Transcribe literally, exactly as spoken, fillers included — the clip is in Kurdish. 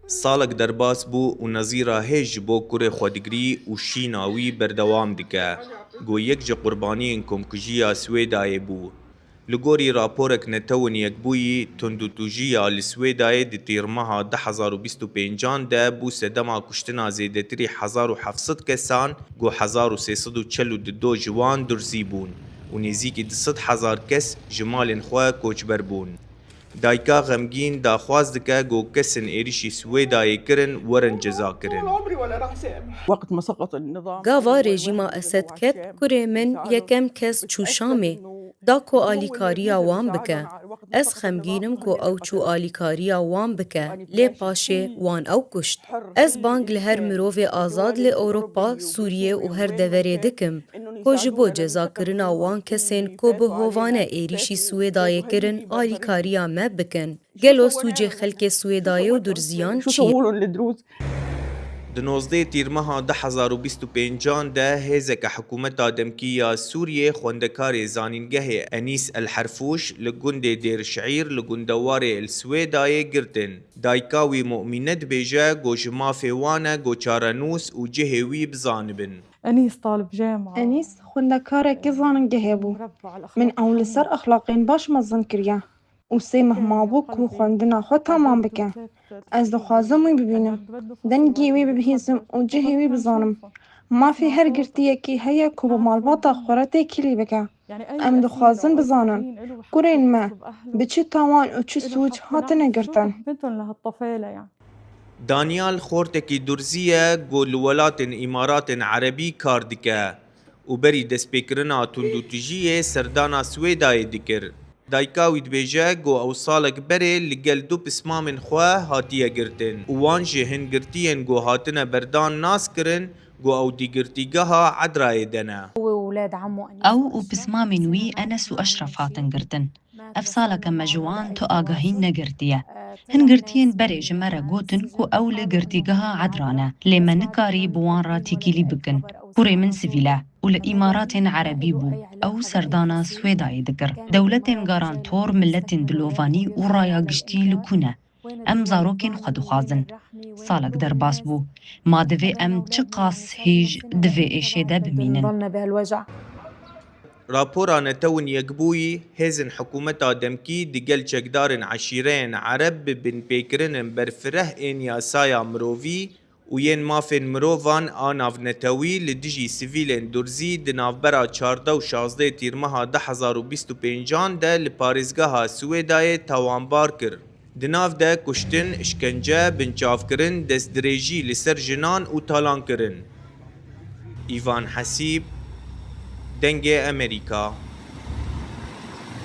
Salek derbas bû û nezîra hêj ji bo kurê xwe digirî û şîna wî berdewam dike. Go yek ji qurbaniyên komkujiya Swêdayê bû. Li gorî raporek Netewên Yekbûyî, tundûtûjiya li Swêdayê di tîrmeha du hezar û bîst û pêncan de bû sedema kuştina zêdetirî hezar û heft sed kesan, go hezar û sê sed û çel û du ji wan durzî bûn û nêzîkî du sed hezar kes ji malên xwe koçber bûn. Dayika xemgîn daxwaz dike ku kesên êrîşî Swêdayê kirin werin cezakirin. Gava rejîma Esed ket, kurê min yekem kes çû Şamê, da ku alîkariya wan bike. Ez xemgîn im ku ew çû alîkariya wan bike, lê paşê wan ew kuşt. Ez bang li her mirovê azad li Ewropa, Sûriyê û her deverê dikim ku ji bo cezakirina wan kesên ku bi hovane êrîşî Swêdayê kirin alîkariya me bikin. Gelo sûcê xelkê Swêdayê û Durziyan çi ye? Di nozdeh tîrmeha du hezar û bîst û pêncan de hêzeke hikûmeta demkî ya Sûriyê xwendekarê zanîngehê Enîs El Herfûş li gundê Dêr Şeîr li gundewarê El Swêdayê girtin. Dayika wî Mu'mîne dibêje ku ji mafê wan e ku çarenûs û cihê wî bizanibin. Enîs talib jema. Enîs xwendekarekî zanîngehê bû. Min ew li ser exlaqên baş mezin kiriye û sê meh mabû ku xwendina xwe tamam bike. Ez dixwazim wî bibînim, dengê wî bibihîzim û cihê wî bizanim. Mafê her girtiyekî heye ku bi malbata xwe re têkilî bike. Em dixwazin bizanin, kurên me bi çi tawan û çi sûc hatine girtin. Daniel xortekî Durzî ye ku li welatên Îmaratên Erebî kar dike û berî destpêkirina tundûtijiyê serdana Swêdayê dikir. Dayika wî dibêje ku ew salek berê li gel du pismamên xwe hatiye girtin û wan ji hin girtiyên ku hatine berdan nas kirin ku ew di girtîgeha Edrayê de ne. Ew û pismamên wî Enes û Eşref hatin girtin. Ev saleke me ji wan tu agahî negirtiye. Hin girtiyên berê ji me re gotin ku ew li girtîgeha Edra ne, lê me nikarî bi wan re têkilî bikin. Kurê min sivîl e û li Îmaratên Erebî bû. Ew serdana Swêdayê dikir. Dewletên garantor, miletên dilovanî û raya giştî li ku ne? Em zarokên xwe dixwazin. Salek derbas bû. Ma divê em çiqas hêj di vê êşê de bimînin? Rapora Netewên Yekbûyî, hêzên hikûmeta demkî digel çekdarên eşîreyên Ereb bi binpêkirinên berfireh ên yasaya mirovî û yên mafên mirovan a navnetewî li dijî sivîlên Durzî di navbera çardeh û şazdeh tîrmeha du hezar û bîst û pêncan de li parêzgeha Swêdayê tawanbar kir. Di nav de kuştin, işkence, binçavkirin, destdirêjî li ser jinan û talankirin. Îvan Hesîb, Dengê Emerîka.